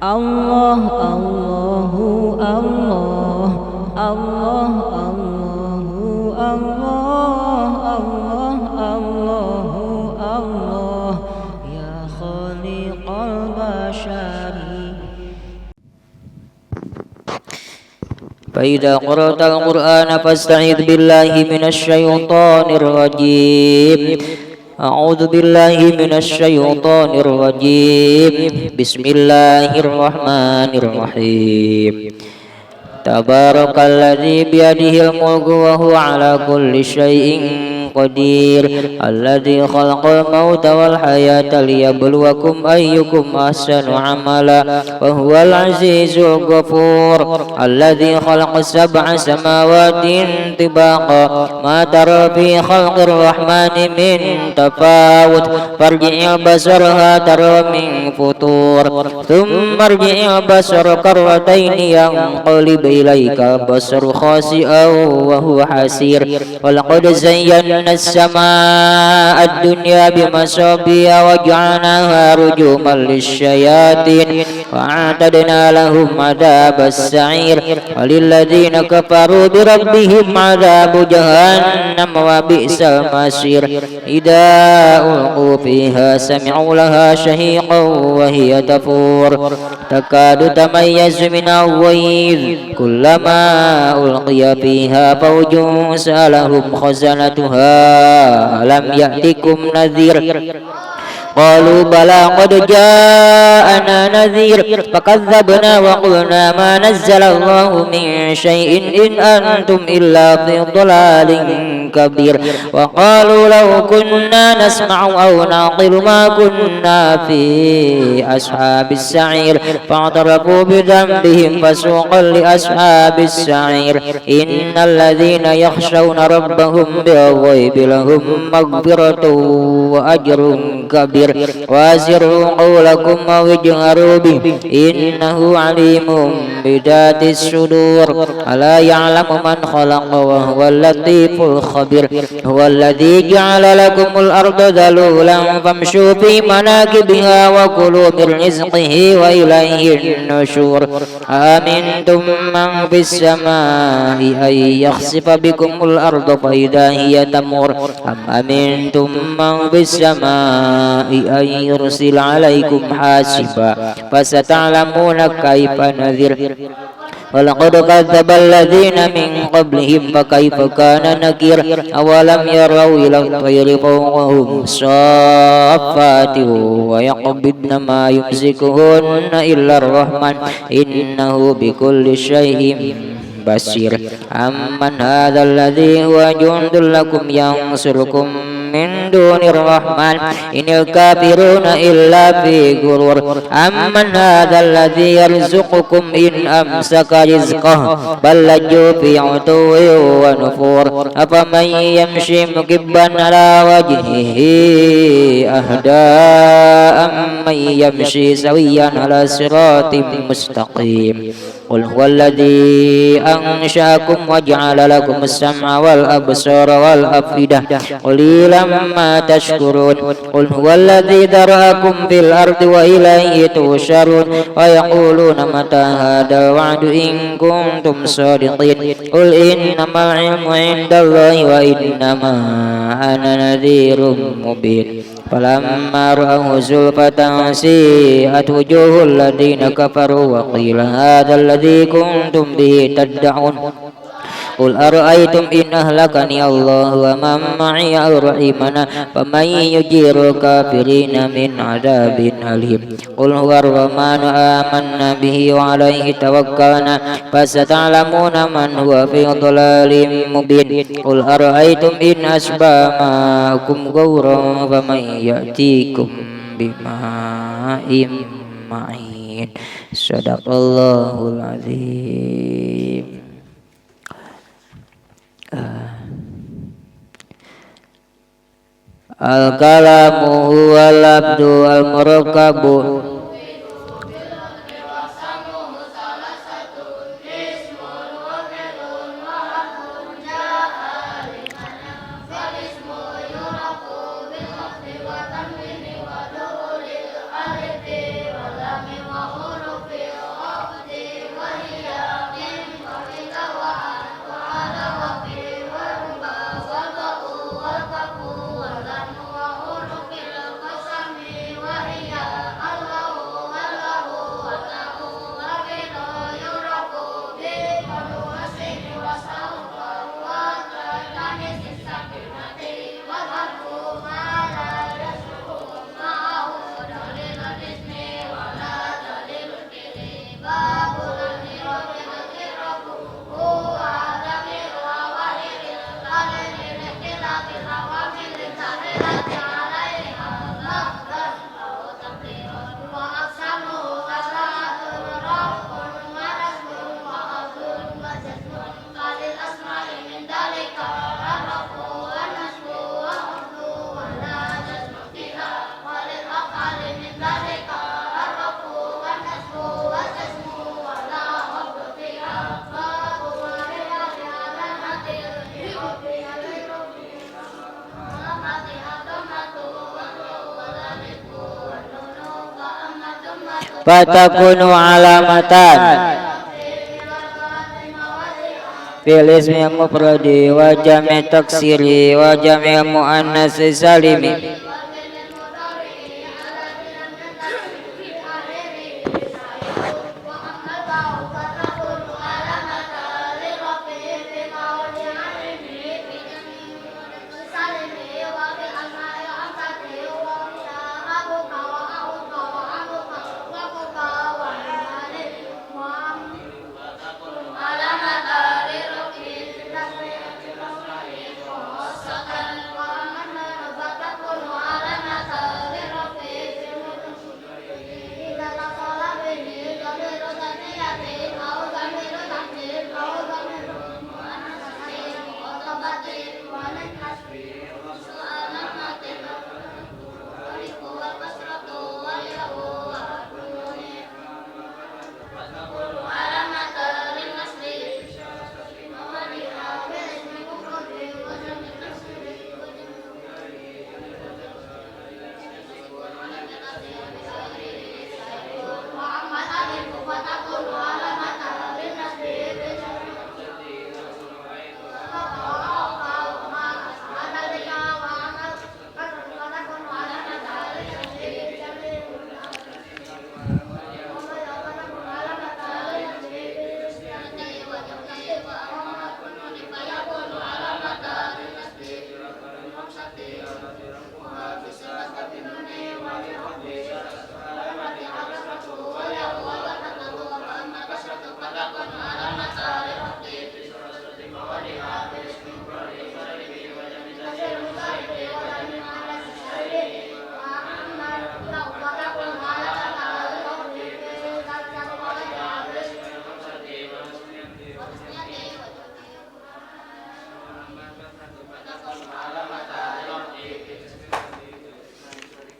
Allah Allahu Allah Allah Allahu Allah Allah Allahu Allah ya khaliqal bashari. فإذا قرأت القرآن فاستعذ بالله من الشيطان الرجيم. أعوذ بالله من الشيطان الرجيم. بسم الله الرحمن الرحيم. تبارك الذي بيده الملك وهو على كل شيء قدير الذي خلق الموت والحياة ليبلوكم أيكم أحسن عملا وهو العزيز الغفور الذي خلق 7 سماوات طباقا ما ترى في خلق الرحمن من تفاوت فارجع البصر هل ترى من فطور ثم ارجع البصر كرتين ينقلب إليك البصر خاسئا وهو حسير ولقد زينا السماء الدنيا بمصابيح وجعلناها رجوما للشياطين وأعتدنا لهم عذاب السعير وللذين كفروا بربهم عذاب جهنم وبئس المصير إذا ألقوا فيها سمعوا لها شهيقا وهي تفور تكاد تميز من الغيظ كلما ألقي فيها فوج سألهم خزنتها ألم يأتكم نذير قالوا بلى قد جاءنا نذير فكذبنا وقلنا ما نزل الله من شيء إن أنتم إلا في ضلال كبير وقالوا لو كنا نسمع أو نعقل ما كنا في أصحاب السعير فاعترفوا بذنبهم فسوقا لأصحاب السعير إن الذين يخشون ربهم بالغيب لهم مغفرة وأجر كبير وأسروا قولكم أو اجهروا به إنه عليم بذات الصدور ألا يعلم من خلق وهو اللطيف الخبير هو الذي جعل لكم الأرض ذلولا فامشوا في مناكبها وكلوا من رزقه وإليه النشور أأمنتم من في السماء أن يخسف بكم الأرض فإذا هي تمور أم أمنتم من في السماء أن يرسل عليكم حاسبا فستعلمون كيف نذير ولقد كذب الذين من قبلهم فكيف كان نكير أولم يروا إلى الطير فوقهم صافات ويقبضن ما يمسكهن إلا الرحمن إنه بكل شيء بصير أمن هذا الذي هو جند لكم ينصركم من دون الرحمن إن الكافرون إلا في غرور أمن هذا الذي يرزقكم إن أمسك رزقه بل لجوا في عتو ونفور أفمن يمشي مكبا على وجهه أهدى أمن يمشي سويا على صراط مستقيم قل هو الذي أنشأكم وجعل لكم السمع والأبصار والأفئدة قليلا ما تشكرون قل هو الذي ذرأكم في الأرض وإليه تحشرون ويقولون متى هذا الوعد إن كنتم صادقين قل إنما العلم عند الله وإنما أنا نذير مبين فلما رأوه زلفة سيئت وجوه الذين كفروا وقيل هذا الذي كنتم به تدعون قل أرأيتم إن أهلكني الله ومن معي أو رحمنا فمن يجير الكافرين من عذاب أليم قل هو الرحمن آمنا به وعليه توكلنا فستعلمون من هو في ضلال مبين قل أرأيتم إن أصبح ماؤكم غورا فمن يأتيكم بماء معين صدق الله العظيم. Al-kalamu huwal abdu al-murakkabu Fatakunu alamatan fil ismi mufradi wa jami' taksiri wa jami' muannas salimi.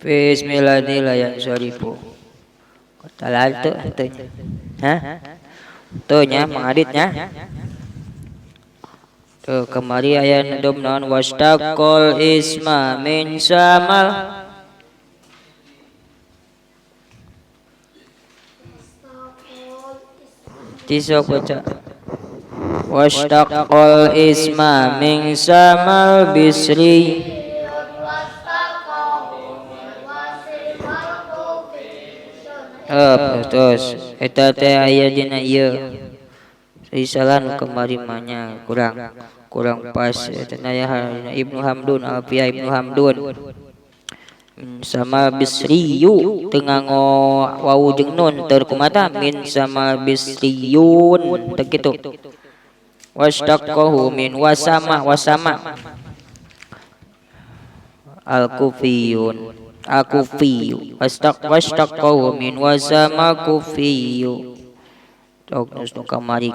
Bismillahirrahmanirrahim la yansarifu. Kata teu teu. Hah? Teu nya mangaditnya. Tuh kemari aya nadom naon wastaqal isma min samal. Tisok baca. Wastaqal isma min samal bisri. Terus eta teh aya dina ieu. Risalah kemari mah kurang pas eta aya Ibnu Hamdun Alfiyah Ibnu Hamdun. Sama bisriyu teu nganggo wau jeung nun teu kumata min sama bisriyun teu kitu. Washtaqahu min wasama wasama al-kufiyun akufiyu washtaqahu min wasama kufiyu. Tok nus nu kamari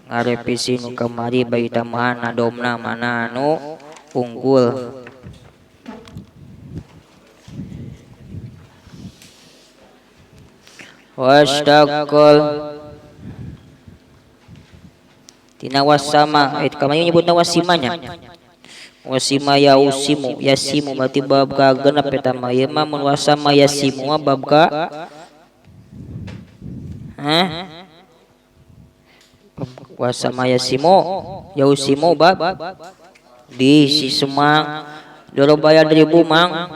ngarevisi nu kamari bayi tambahan nadomna mana anu unggul. Washtaqal tina wasama kamari nyebutna wasimanya. Wasima yausimu yasimu berarti bab ka genep eta mah ieu mah mun wasama yasimu mah bab ka hah wasama yasimu yausimu bab di si semang doro bayar ribu mang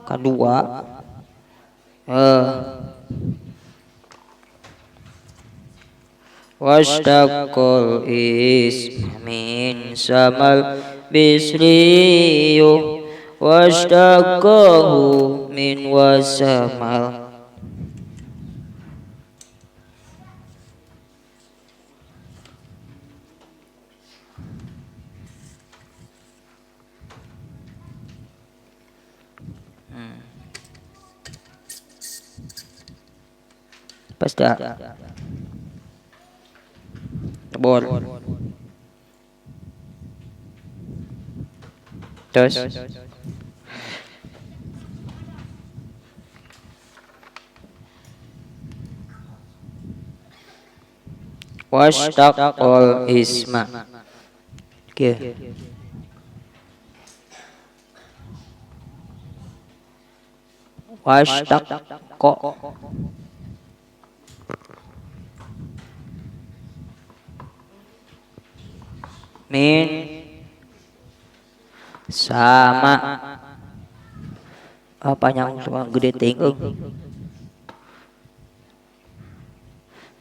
kadua washtaqal isma min samal bisriyu washtaqahu min wasamal. Pasti bor. Terus washtaqal isma. Oke. Washtaqqa min sama apa yang gede teuing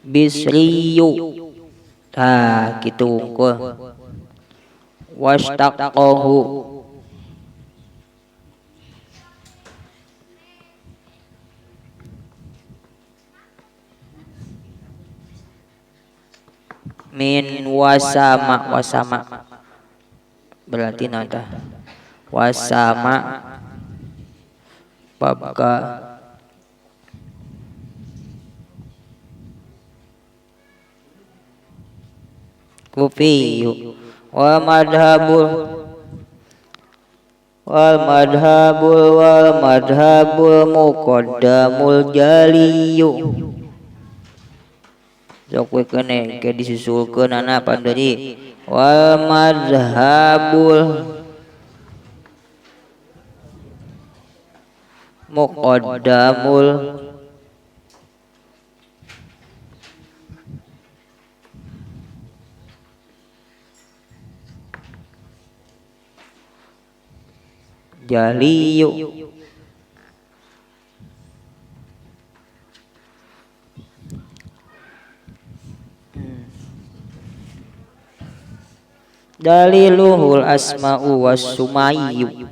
bisriyu tah kitu unggul washtaqahu min wasama wasama berarti nada wasama babka kufiyu wa madhabul wal madhabul wal madhabul muqaddamul jaliyu sok we kene ke disusulkeun ana panderi wal madhabul muqaddamul jaliyu daliluhul asma'u was sumayyu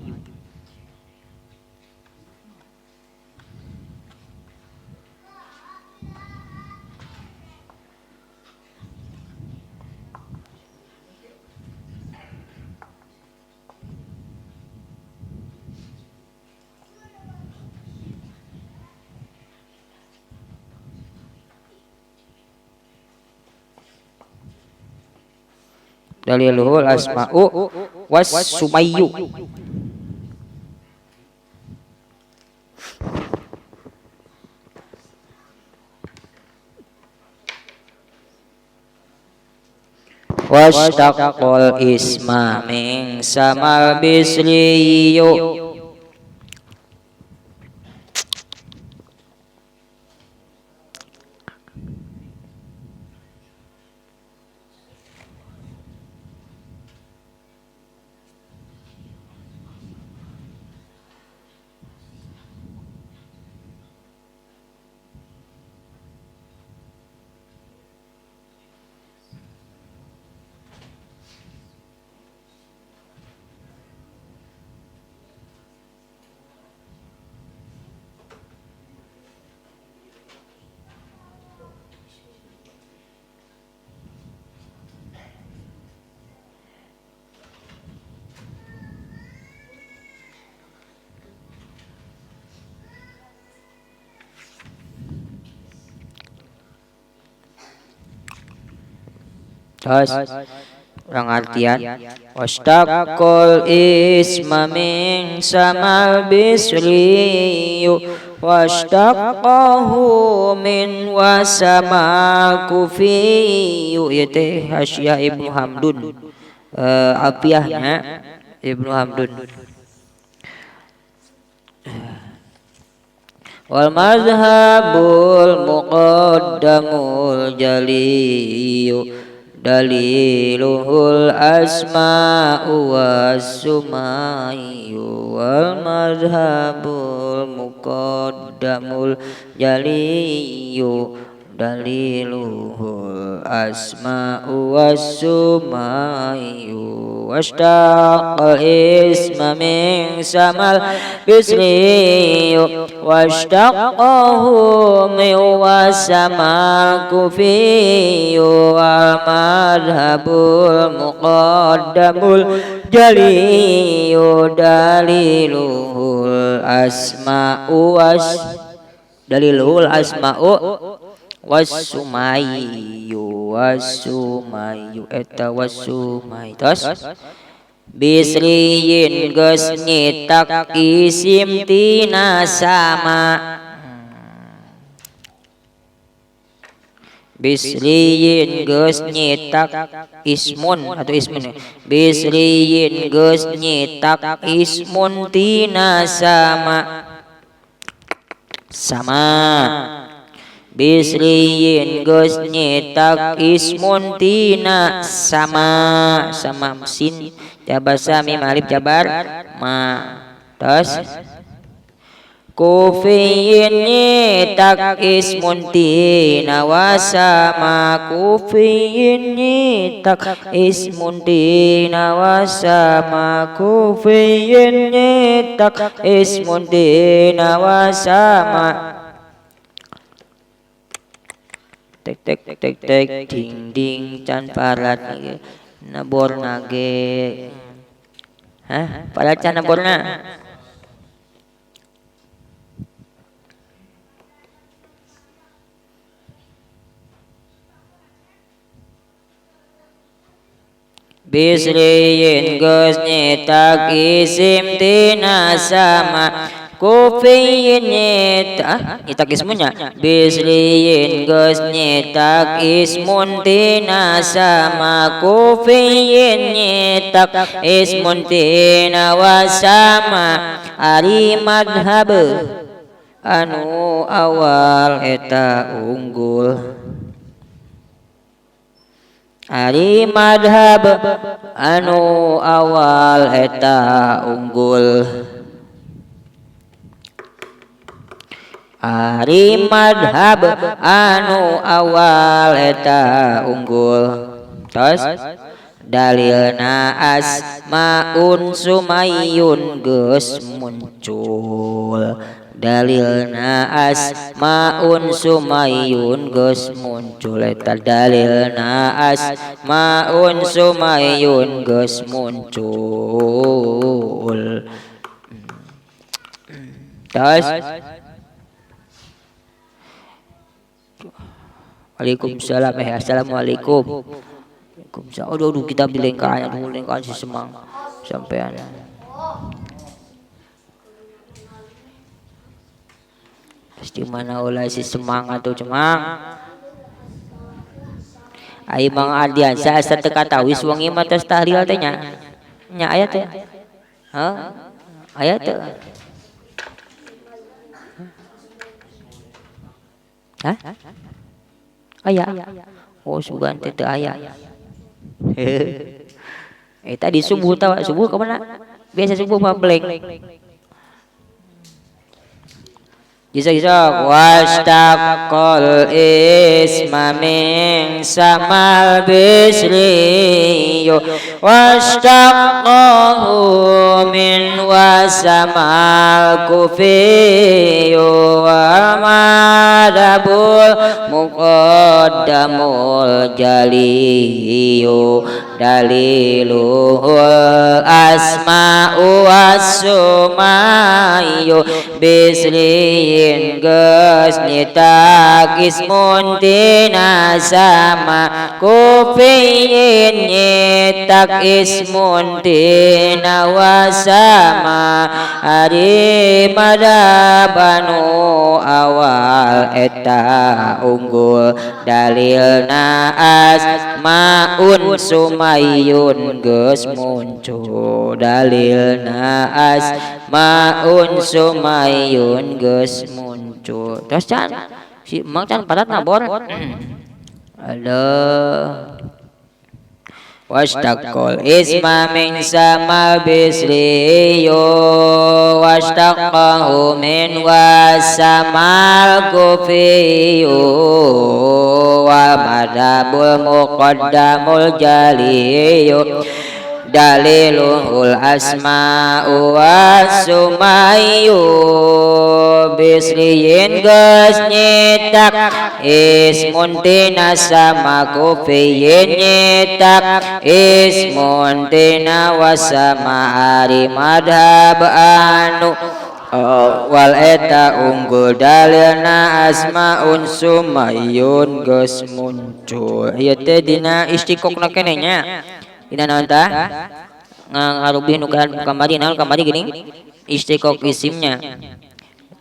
daliluhul asma'u was sumayyu washtaqal isma min samal bisriyu Terus orang artian washtaqal isma min samal bisriyu washtaqahu min wasama kufiyu ieu teh Hasyiah Ibnu Hamdun Alfiahnya Ibnu Hamdun wal mazhabul muqaddamul jaliyu daliluhul asma'u was sumayyu wal mazhabul muqaddamul jaliyu daliluhul asma'u was sumayyu washtaqal isma min samal bisriyu washtaqahu min wasamal kufiyu wal madhabul muqaddamul jaliyu daliluhul asma'u was daliluhul asma'u wasumayu wasumayu eta wasumay tos bisriyin geus nyitak isim tina sama bisriyin geus nyitak ismun atau ismun bisriyin geus nyitak ismun tina sama. Sama Bisriyin geus nyetak ismun tina sama sama sin jabar sami alif jabar ma. Terus kufiyin nyetak ismun tina wasama kufiyin nyetak ismun tina wasama kufiyin nyetak ismun tina wasama. Tek tek tek tek ding ding can parat nabor nage. Hah, parat can naborna. Bisriyin geus nyetak isim tina sama kufiyin nyetak nyetak ismunnya. Bisriyin geus nyetak ismun tina sama kufiyin nyetak ismun tina wasama ari madhab anu awal eta unggul. Ari madhab anu awal eta unggul. Ari madhab anu awal eta unggul. Terus dalilna asmaun sumayyun geus muncul. Dalilna asmaun sumayyun geus muncul. Eta dalilna asmaun sumayyun geus muncul. Terus Waalaikumsalam. Assalamualaikum. Waalaikumsalam. Aduh, aduh, kita bilengkaan, aduh, lengkaan si semang sampean. Pasti mana oleh si semang atau cemang. Ai Mang Ardiansyah asa teu katawis wengi mah tos tahlil teh nya. Nya aya teh. Hah? Aya teh. Hah? Aya. Oh sugan teh teu aya. Tadi subuh tawa, subuh ke mana? Biasa subuh mah blank. Bisa-bisa wastaqal isma min samal bisriyo wastaqahu min wasamal kufiyo wa madabul muqaddamul jaliyo daliluhul asma'u was-sumayu bisriyin geus nyetak ismun tina sama kufiyin nyetak ismun tina wasama ari madhab anu awal eta unggul dalilna asmaun sumayyun geus muncul dalilna asmaun sumayyun geus muncul. Terus can si Mang can parat nabor. Aduh. Washtaqal isma min sama bisriyo washtaqahu min wasamal kufiyo wa madhabul muqaddamul jaliyo daliluhul asma'u was-sumayu bisriyin geus nyetak ismun tina sama kufiyin nyetak ismun tina wasama ari madhab anu wal eta unggul dalilna asmaun sumayyun geus muncul. Ieu teh dina istiqoqna keneh nya. Dina naon tah? Ngarubih nu kamari naon kamari geuning istiqoq isimnya.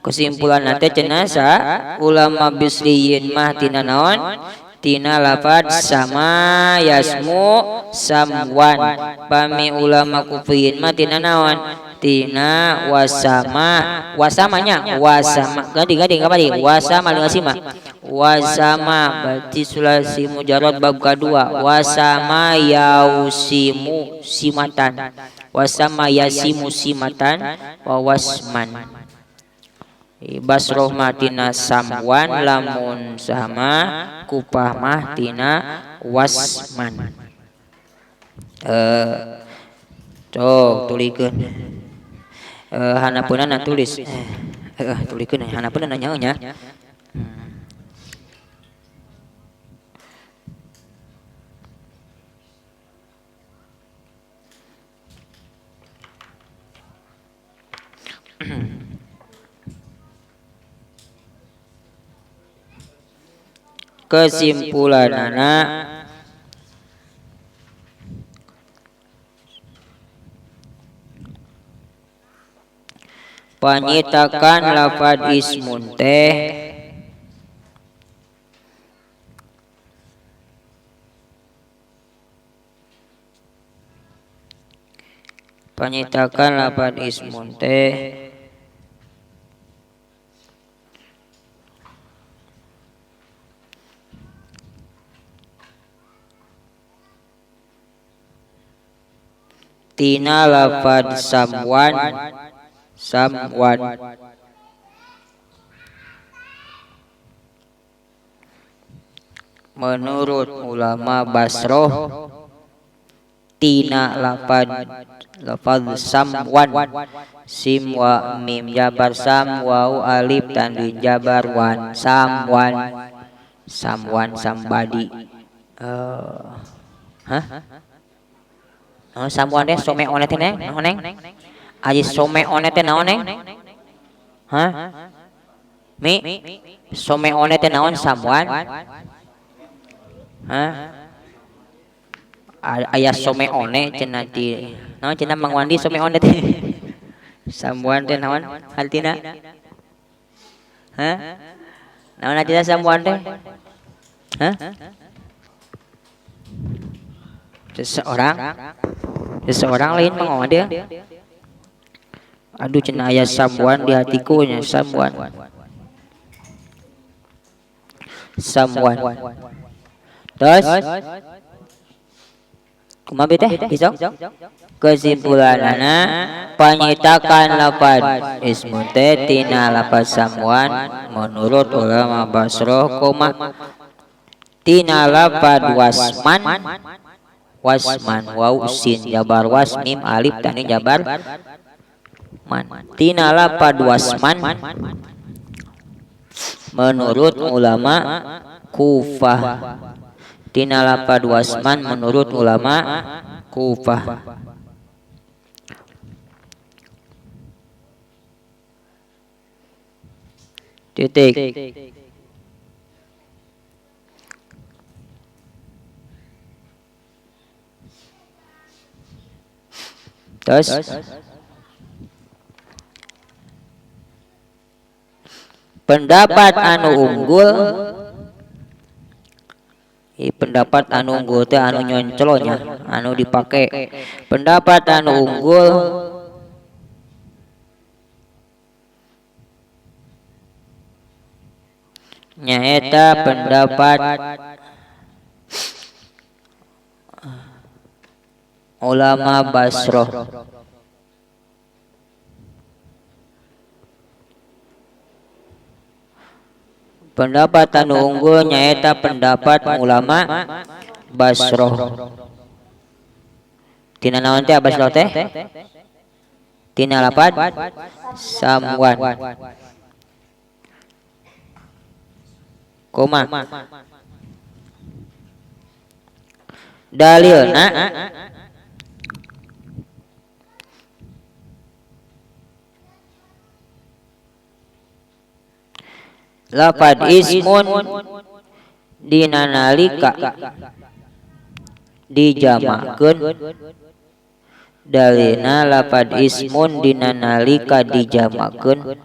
Kesimpulan teh cenah sa ulama bisriyin mah tina naon? Tina lafad sama yasmu samwan. Pami ulama kufiyin mah tina naon? Tina wasama wasamanya wasama ganti ganti kembali wasama dengan sima wasama berarti sulasi mujarad bab kedua wasama yausimu simatan wasama yasimu simatan wa wasman. Basroh mah tina samwan lamun sama kupah mah tina wasman. Cok tulikeun hanapeunana tulis tulikeun hanapeunana nyaho nya. Kesimpulanana panyitakan lafad ismun teh panyitakan lafad ismun teh tina lafad samwan samwan menurut ulama Basroh tina lafad lafad samwan sim wa mim jabar sam waw alif tanwin jabar wan samwan samwan sambadi. Hah? Oh, samwan teh some one teh neng naon neng? Aji some one teh naon neng? Hah? Mi some one teh naon samwan? Hah? Aya some one cenah di naon cenah Mang Wandi some one teh? Samwan teh naon hartina? Hah? Naon hartina samwan teh? Hah? Seseorang seseorang lain Mang Wandi. Aduh cenah aya samwan di hatiku nya samwan. Samwan. Terus kumaha teh isok? Kesimpulanana panyitakan lafad ismun teh tina lafad samwan menurut ulama Basroh koma tina lafad wasman wasman waw sin jabar was mim alif tanwin jabar man tina lafad wasman menurut ulama Kufah tina lafad wasman menurut ulama Kufah. Titik. Terus pendapat anu unggul, pendapat anu unggul teh anu nyonclonya, anu dipake. Pendapat anu unggul nyaeta pendapat ulama Basroh. Pendapat anu unggul nyaeta pendapat ulama Basroh. Tina naon teh Basroh teh? Tina lapad samwan. Koma. Dalilna lapad ismun dina nalika dijamakeun dalilna lapad ismun dina nalika dijamakeun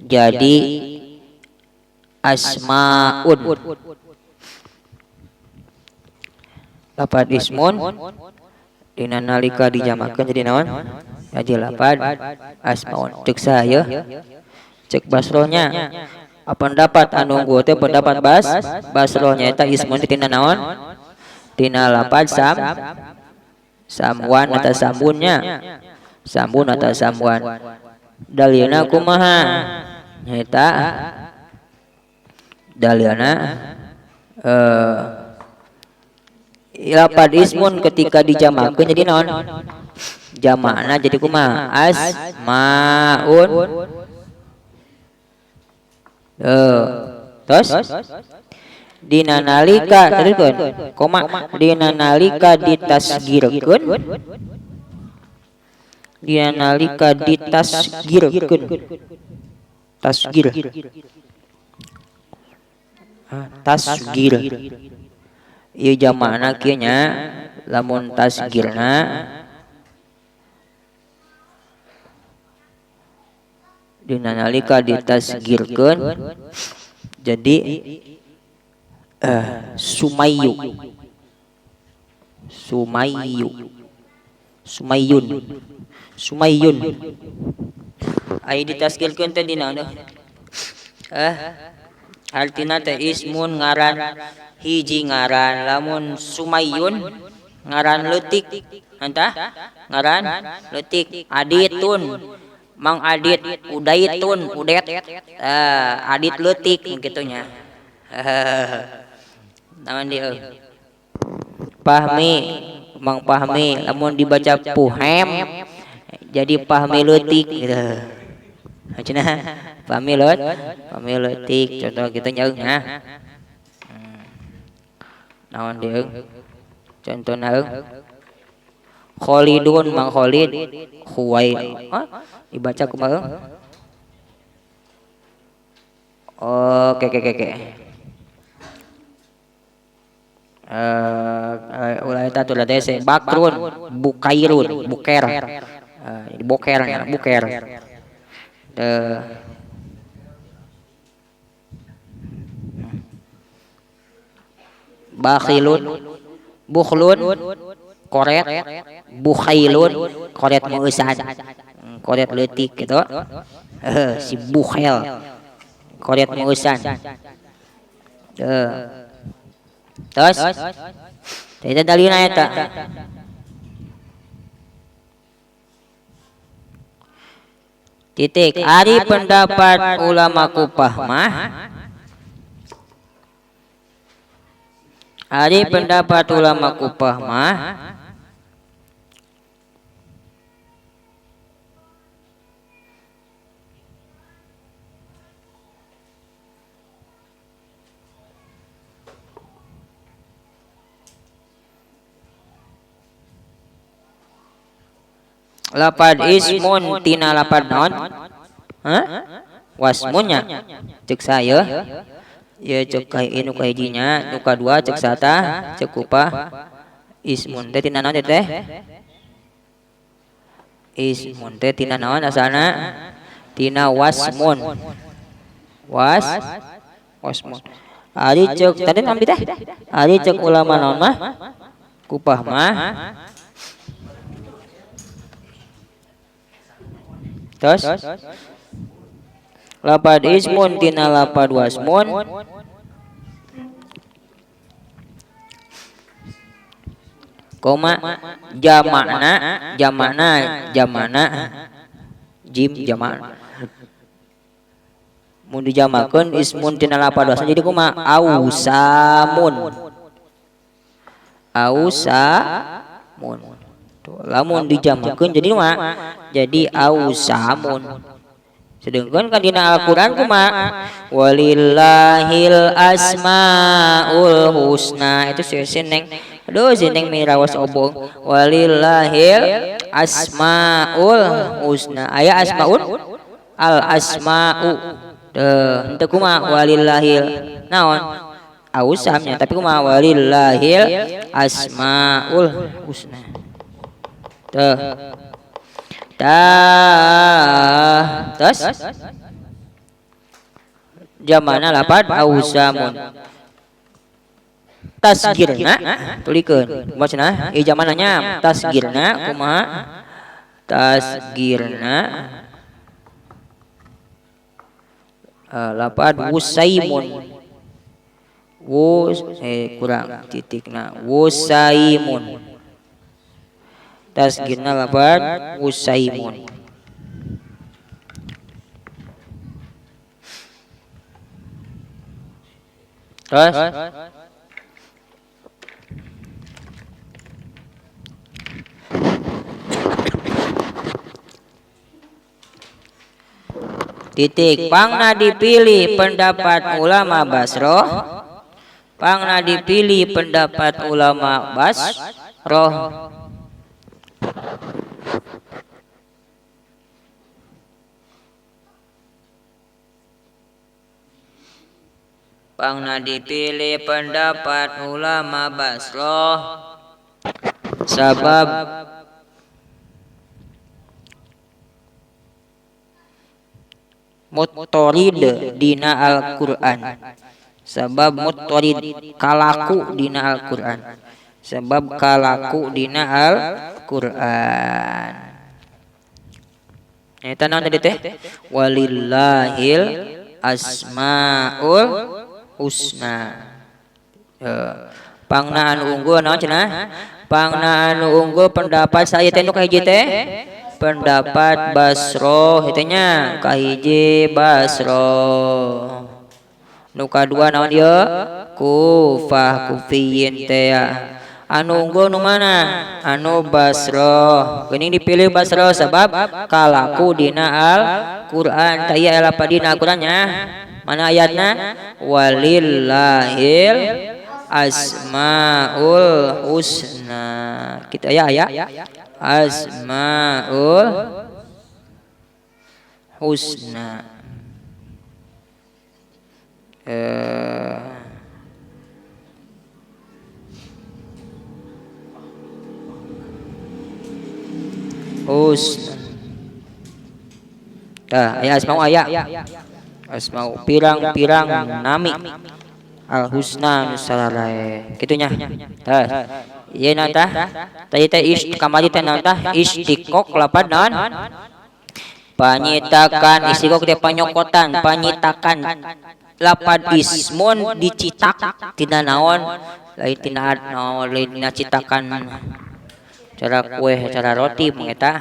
jadi asmaun. Lapad ismun dina nalika dijamakeun jadi naon? Jadi lapad asmaun. Cek saya cek basrohnya. Pendapat anu unggul teh pendapat basrohnya eta ismun tina naon? Tina lapad samwan atau sambunnya. Sambun atau samwan. Dalilna kumaha? Nyata dalilna lapad ismun ketika dijamakeun jadi naon? Jamakna jadi kumaha? Asmaun. Terus dina nalika teruskeun koma dina nalika ditasgirkeun dina nalika ditasgirkeun tasgir tasgir ieu jamakna kieu nya lamun tasgirna dina nalika ditasgirkeun jadi sumayu sumayu sumayun sumayun ai ditasgirkeun teh dina artina teh ismun ngaran hiji ngaran lamun sumayun ngaran leutik entah ngaran leutik aditun mang adit udaitun udet adit leutik gitunya naon dieu pahmi mang pahmi lamun dibaca puhem jadi pahmi leutik gitu cenah pahmi leut pahmi leutik contoh kitu nya nya naon dieu contohna Khalidun mang Khalid Khuwai dibaca kumaha? Oke oke oke. Ulah eta tuh teh bakrun bukairun buker. Boker buker. Bakhilun bukhlun koret bukhailun koret meusan koret leutik gitu si bukhel koret meusan terus eta dalilna eta titik ari pendapat ulama Kupah mah ari pendapat ulama Kupah mah lapad ismun tina lapad naon? Hah? Wasmunnya cek saya ya cek kai nu kahijinya nu kadua cek sata cek kupah ismun teh tina naon teh? Ismun teh tina naon asalna? Tina wasmun. Was wasmun. Ari cek tadi ambi teh? Ari cek ulama naon mah? Kupah mah. Terus lapad ismun tina lapad wasmun koma jamakna jamakna jamakna jim jamakna mun dijamakeun ismun tina lapad wasmun jadi kumaha ausamun ausamun. Lamun dijamakeun jadi mah jadi ausamun. Sedangkan kan dina Al-Qur'an kumaha walillahil asmaul husna itu si neng aduh si neng mirawas obong walillahil asmaul husna aya asmaun al asma'u teu henteu kumaha walillahil naon ausamnya tapi kumaha walillahil asmaul husna. Tuh. Tah, terus jamana lapad ausamun. Tasgirna tulikeun kumaha cenah ieu zamanna nya tasgirna kumaha tasgirna lapad wusaimun wus kurang titikna wusaimun tasgirna lapad wusaimun. Terus titik pangna dipilih pendapat ulama Basroh, pangna dipilih pendapat ulama Basroh. Pangna dipilih pendapat ulama Basroh sabab muttorid dina Al-Qur'an, sabab muttorid kalaku dina Al-Qur'an, sabab kalaku dina Al-Qur'an. Eta naon tadi teh? Walillahil asmaul husna. Pangna anu unggul naon cenah? Pangna anu unggul pendapat saya teh nu kahiji teh pendapat Basroh itu nya kahiji Basroh. Nu kadua naon ieu? Kufah kufiyin teh. Anu unggul nu mana? Anu Basroh. Geuning dipilih Basroh sebab kalaku dina Al-Qur'an. Tah ieu aya dina Al-Qur'an nya. Mana ayatna? Walillahil asmaul husna. Kita aya aya asmaul husna. Husna. Tah aya asmau aya. Asmau pirang-pirang nami al husna nu sararae. Kitu nya. Tah ieu na tah tadi teh kamari teh naon tah istiqoq lapad naon panyitakan istiqoq teh panyokotan panyitakan lapad ismun dicitak tina naon lain tina naon lain tina citakan cara kue cara roti mengeta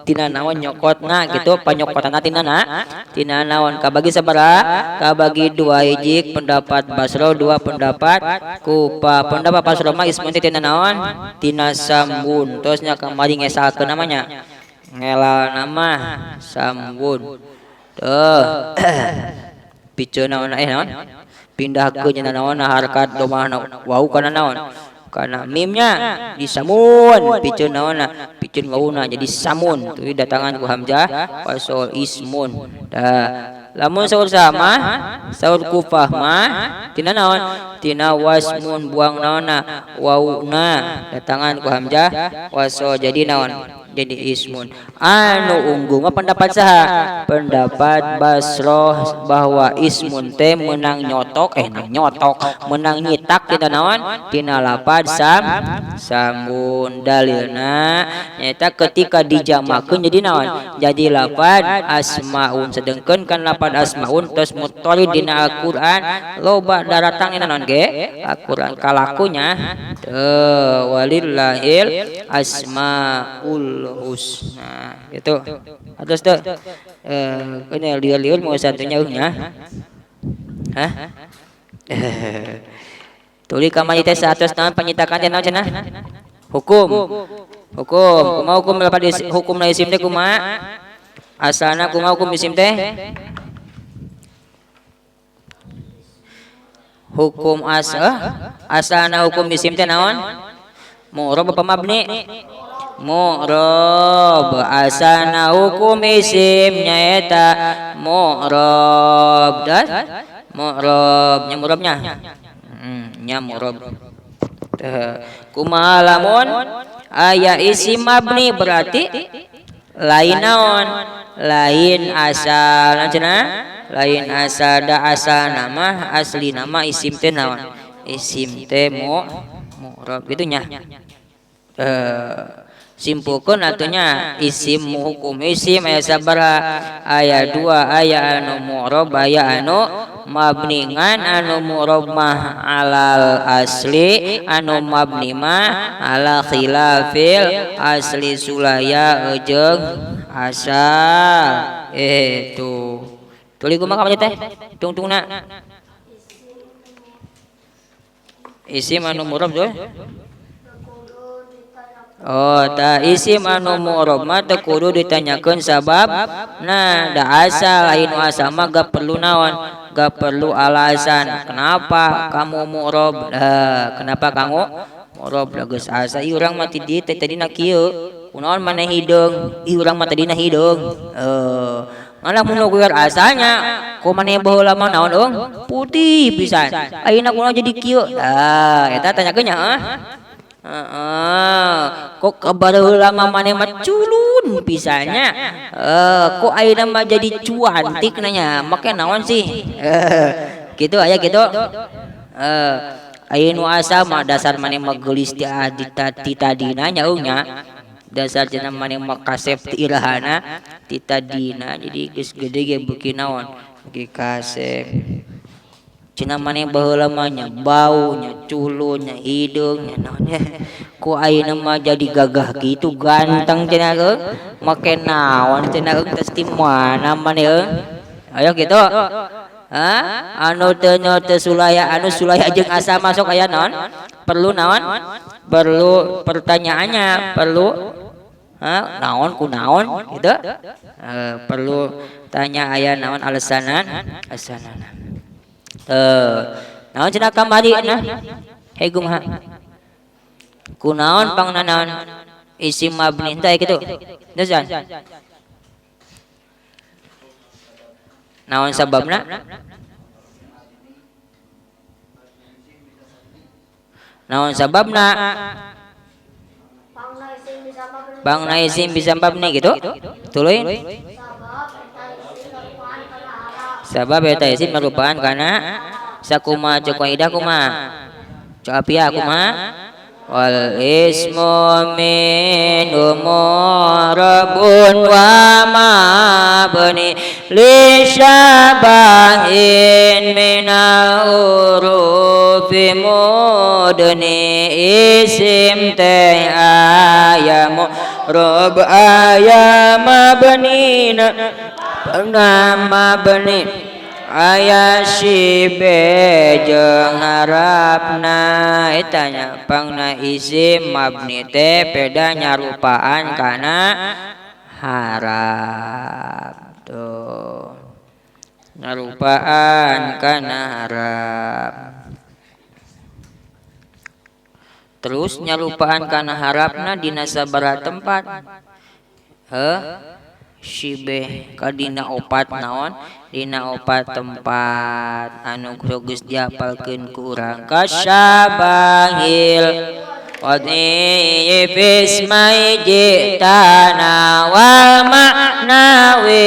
tina naon nyokotna gitu panyokotanna tina na tina naon kabagi sabaraha kabagi dua hiji pendapat Basro dua pendapat Kufa. Pendapat Basro mah ismun teh tina naon tina sambun. Terus nya kamari ngesalkeun namanya ngelal nama sambun tuh piceun naon naon pindahkeun nya naon harkat domah wau kana naon karena mimnya disamun piceun naonna piceun wauna jadi samun tuh datangan ku hamzah wasol ismun. Dah lamun saur sama saur kufah mah tina naon tina wasmun buang naonna wauna datangan ku hamzah wasol jadi naon jadi ismun. Anu unggul mah pendapat saha? Pendapat Basroh bahwa ismun teh menang nyotok nyotok menang nyitak tina naon tina lapad sambun. Dalilna nyaeta ketika dijamakeun jadi naon jadi lapad asmaun. Sedengkeun kan lapad asmaun tos muttorid dina Al-Qur'an loba daratang ina naon ge Al-Qur'an kalakunya teu walillahil asmaul husna gitu. Terus tuh ini liur-liur mau satunya nya. Hah? Tuli kamari teh 100 naon panyitakan teh naon cenah? Hukum. Hukum. Kumaha hukum lapad hukum na isim teh kumaha? Asalna kumaha hukum isim teh? Hukum asal asalna hukum isim teh naon? Mu'rab apa mabni? Mu'rab. Asana hukum isim nyaeta mu'rab. Dan mu'rab nya mu'rabnya nya mu'rab. Kumaha lamun aya isim mabni berarti lain naon lain asal cenah lain asal da asal nama asli nama isim teh naon Isim teh mu'rab gitu nya. Simpulkeun atunya isim hukum isim aya sabaraha? Aya dua, aya anu mu'rab, aya anu mabni. Ngan anu mu'rab mah alal asli, anu mabni mah ala khilafil asli sulaya jeung asal. Itu tuluy kumaha kamu teh tungtungna isim anu mu'rab tuh. Oh, ta isim anu mu'rab mah teu kudu ditanyakeun sabab. Nah, da asal lain asal mah gak perlu naon, gak perlu alasan. Kenapa kamu mu'rab? Kenapa kamu mu'rab? Da geus asa ieu urang mah ti dieu teh tadina kieu. Kunaon maneh hideung? Ih urang mah tadina hideung. Ngan lamun nu asalnya ku maneh baheula mah naon eung? Putih pisan. Ayeuna kunaon jadi kieu? Tah, eta tanyakeun nya heuh. Kok kabar lama maneh mah culun pisannya, kok ayeuna mah jadi cuantik nanya make naon sih, gitu aya gitu. Aya nu asa mah dasar maneh mah geulis ti ti tadina nya eung nya, dasar cenah maneh mah kasep ti irahana ti tadina, jadi geus gede ge beuki naon beuki kasep. Cenah maneh baheula mah nya bau nya culun nya hideung nya naon nya, ku ayeuna mah jadi gagah kitu ganteng cenah euy, make naon cenah euy geus ti mana maneh euy. Ayo gitu. Hah? Anu teu teu sulaya, anu sulaya jeung asa masuk aya naon? Perlu naon? Perlu pertanyaannya, perlu hah? Naon ku naon gitu? Perlu tanya aya naon alasanan? Alasanana. Naon cenah kamari nah? Hei kumaha? Kunaon pangna naon? Isim mabni teh kitu. Desan. Naon sababna? Naon sababna? Pangna isim bisa mabni gitu? Tuluy. Sabab eta isim merupakan kana sakuma cek kaidah kumaha? Cek apia kumaha? Wal ismu min mu'rabun wa mabni li syabahin min hurufi mudni isim teh aya mu'rab aya mabni nama mabni aya sibe jeung harapna eta nya pangna isim mabni teh peda nyarupaan kana harap tuh, nyarupaan kana harap. Terus nyarupaan kana harapna dina sabaraha tempat? Heuh, shibeh ka dina opat naon? Dina opat tempat anu geus diapalkeun ku urang kasyabahil wad'i fismai jitana wal ma'nawi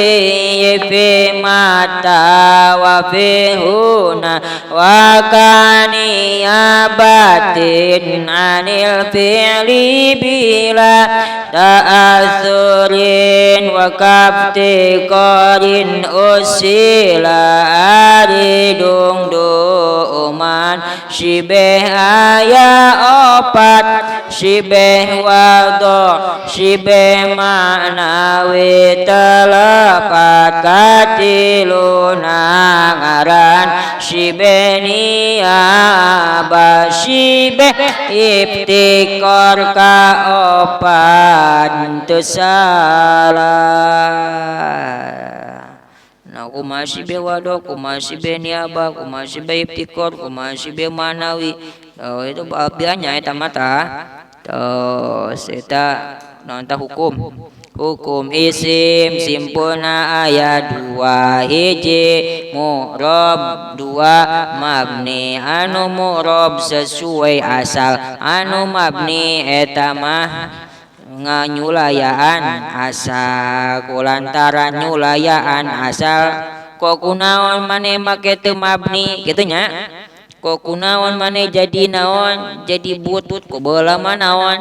fi mata wa fi huna wa kaniyabatin anil fi'li bila ta'athurin wa kaftikorin usila aridung du'uman shibeh aya opat shibeh wado shibeh ma'nawi telepat katiluna ngaran shibeh niaba shibeh iftikor kaopat teu salah. Nah, kumaha shibeh wado, kumaha shibeh niaba, kumaha shibeh iftikor, kumaha shibeh ma'nawi. Oh, itu apianya eta mata. Terus eta naon tah hukum. Hukum isim simpulna aya dua, hiji mu'rab, dua mabni. Anu mu'rab sesuai asal, anu mabni eta mah nganyulayaan asal. Kulantaran nyulayaan asal kok kunaon maneh make teu mabni kitu nya. Kok kunaon maneh jadi naon jadi butut ku baheula mah naon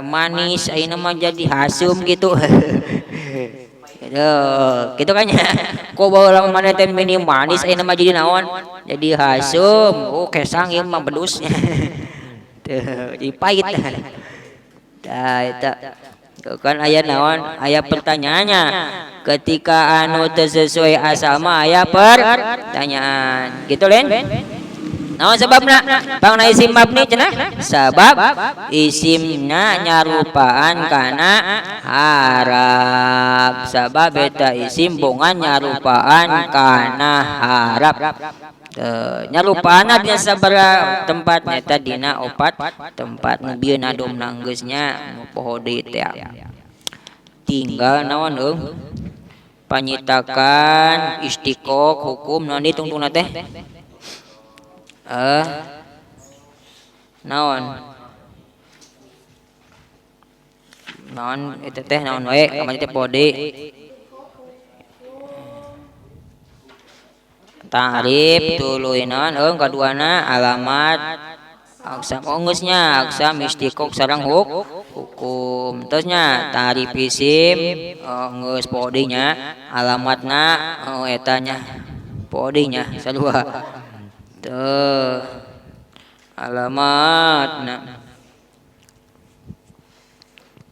manis ayeuna mah jadi hasum gitu. Gitu kan ya. Kok baheula maneh teh mini manis ayeuna mah jadi naon jadi hasum. Oh kesang ieu mah bedusnya. Teu jadi pahit. Tah eta kan aya naon aya pertanyaannya ketika anu teu sesuai asal mah aya pertanyaan gitu lain naon sebabna pangna isim mabni cenah sabab isimna nyarupaan kana harap sabab eta isim bongan nyarupaan kana harap nyarupaanna dina sabaraha tempat nyata dina opat tempat nu bieu nadomna geus nya nu poho deui teh tinggal naon euy panyitakan istiqoq hukum naon ditungtungna teh naon naon eta teh naon wae kamari teh poho deui ta'rif tuluy naon euy kaduana alamat aksam geus nya aksam istiqoq sareng hukum terus nya ta'rif isim geus poho deui nya alamatna eta nya poho deui nya sarua teu alamatna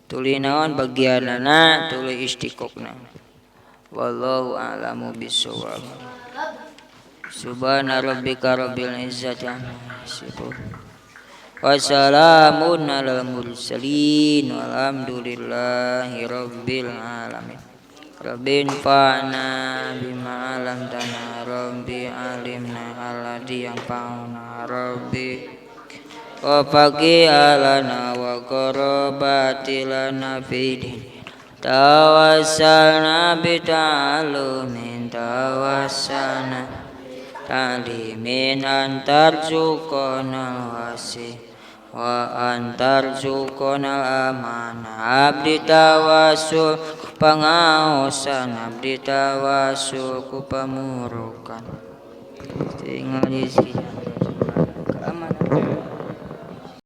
tuluy naon bagianana tuluy istiqoqna wallahu a'lamu bissawab. Subhana rabbika rabbil izzati amma yasifun wassalamun alal mursalin walhamdulillahi rabbil alamin. Rabbi anfa'na bima 'allamtana rabbi 'allimna alladzi yanfa'una rabbi wa faqih lana wa qarabati lana fi din tawassalna bi ta'allumin tawassalna ta'limin antarzuqana wasi wa antarzuqana amanah abdi tawasul pangaosan abdi tawasul ku pamurukan tinggal rezeki.